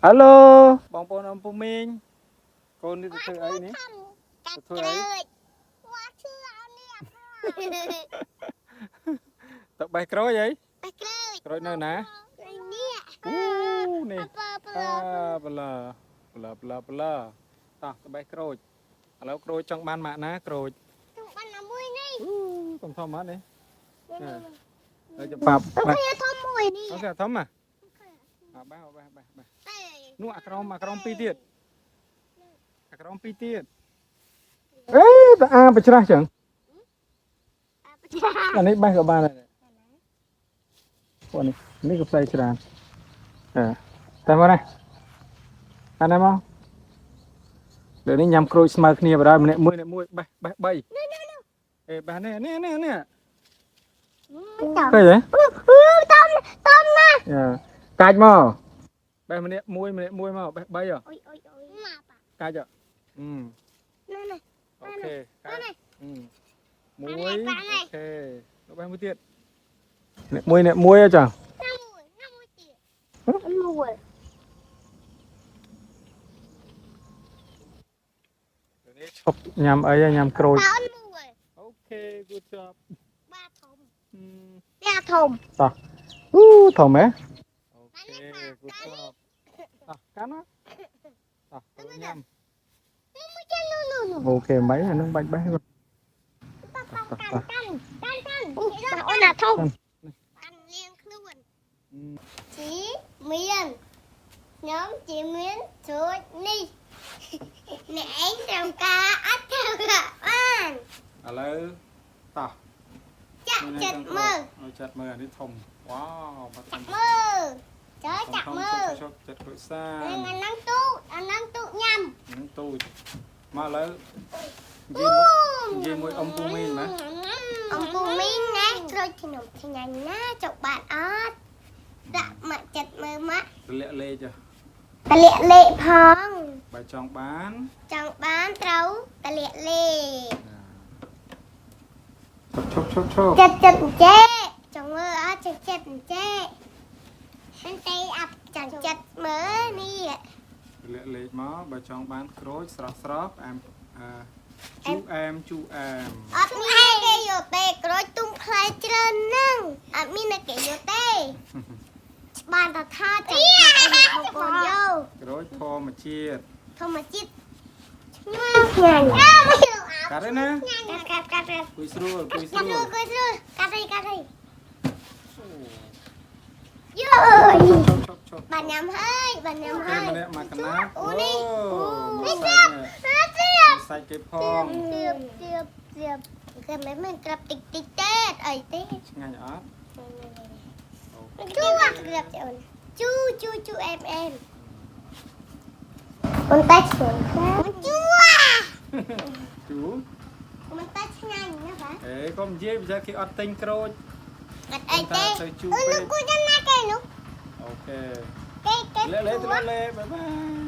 Hello បងប្អូនអំពូមីងកូននេះទៅធ្វើអីនេះ កាត់ ធ្វើ ក្ អី រូចវ៉ាឈឺអត់នេះអត់ ទៅបេះក្រូចអី បេះក្រូច ក្រូចនៅណា ក្រូចនេះ អូនេះ អពើ អើបឡាបឡាបឡាបឡាតោះទៅបេះក្រូចឥឡូវក្រូចចង់បានម៉ាក់ណាក្រូច ទុំបានណាមួយនេះ អូធំធំអត់នេះហើយจะប៉ាប់ ទៅគ្នាធំមួយនេះ អូខេធំហ៎អបេះបេះបេះបេះ តែ នោះអាក្រមអាក្រមពីរទៀតអាក្រមពីរទៀតអេតអាបច្រាស់ចឹងអានេះបេះក៏បានដែរពួកនេះនេះក៏ផ្សេងច្រើនអឺតែមកនេះអានេះមកดี๋ยวនេះញ៉ាំក្រូចស្មើគ្នាបណ្ដោយម្នាក់មួយម្នាក់មួយបេះបេះ3អេបេះនេះនេះនេះនេះ ត ឃើញទេ តំតំណា យ៉ាកាច់មកបេះម្នាក់មួយម្នាក់មួយមកបេះ3ហ៎ អុយអុយអុយមកប៉ា កាច់ហ៎អឺ ណែណែ OK កាច់ ណែ មួយ OK ទៅបេះមួយទៀតអ្នកមួយអ្នកមួយហ៎ចា ណាមួយណាមួយទៀតមួយ នេះឈប់ញ៉ាំអីហ៎ញ៉ាំក្រូច ប៉ាអូនមួយ OK good job បាធំតែធំ តោះអូធំហ៎ OK good job តោះកាន់ណាតោះទៅញ៉ាំ មួយទៀតនោះនោះនោះ OK មិនអានឹងបាច់បេះ ប៉ាប៉ាកាន់កាន់កាន់កាន់អូនណាធំកាន់លៀងខ្លួន ជីមានខ្ញុំជីមានស្រួចនេះអ្នកឯងត្រូវការអត់ត្រូវការបាន ឥឡូវតោះ ចាក់ចិត្តមើល ឲ្យចាត់មើលអានេះធំវ៉ាវបាត់ធំ ចាក់មើលចើចាក់មើល ជប់ចិត្តក្រូចសា នឹងអាហ្នឹងទូអាហ្នឹងទូញ៉ាំ នឹងទូចមកឥឡូវនិយាយមួយនិយាយមួយអ៊ំពូមីងណា អំពូមីងណាក្រូចខ្ញុំឆ្ងាញ់ណាចុកបានអត់ដាក់មកចិត្តមើលមក ទម្លាក់លេខ តលាក់លេខផង បើចង់បាន ចង់បានត្រូវតលាក់លេខ ឈប់ឈប់ឈប់ ចិត្តចិត្តចេចង់មើលអត់ចិត្តចិត្តចេហ្នឹងទេអាប់ចង់ចិត្តមើលនេះ ទម្លាក់លេខមកបើចង់បានក្រូចស្រស់ស្រស់ផ្អែមអឺជូអែមជូអែម អត់មានគេយកទេក្រូចទុំផ្លែច្រើនហ្នឹងអត់មានអ្នកគេយកទេបានតែថាចង់ថាបងប្អូនយក ក្រូចធម្មជាតិ ធម្មជាតិឆ្ងាញ់ឆ្ងាញ់ កាត់ទេណា កាត់កាត់កាត់កាត់ គួយស្រួលគួយស្ កាត់ រួល គួយស្រួលកាត់អីកាត់អីយើ ឈប់ឈប់ឈប់ បានញ៉ាំហើយបានញ៉ាំ គេ ហើយ ម្នាក់មកកណា អូនេះ នេះ នេះ សាច់ សៀប សាច់គេផង សៀបសៀបសៀបគេមិនមែនក្រាប់តិចតិចទេអីទេ ឆ្ងាញ់អត់ ជូអាក្រាប់អូនជូជូជូអែមអែមប៉ុន្តែឆ្ងាញ់ជូអា ជូ មិនតែឆ្ងាញ់ណាបាទ អេកុំនិយាយបើគេអត់ទិញក្រូច អត់អីទេ ទៅជូ អឺ ពេក នោះគូយ៉ាងណាគេនោះ OK គេគេ លេលេលេ bye bye.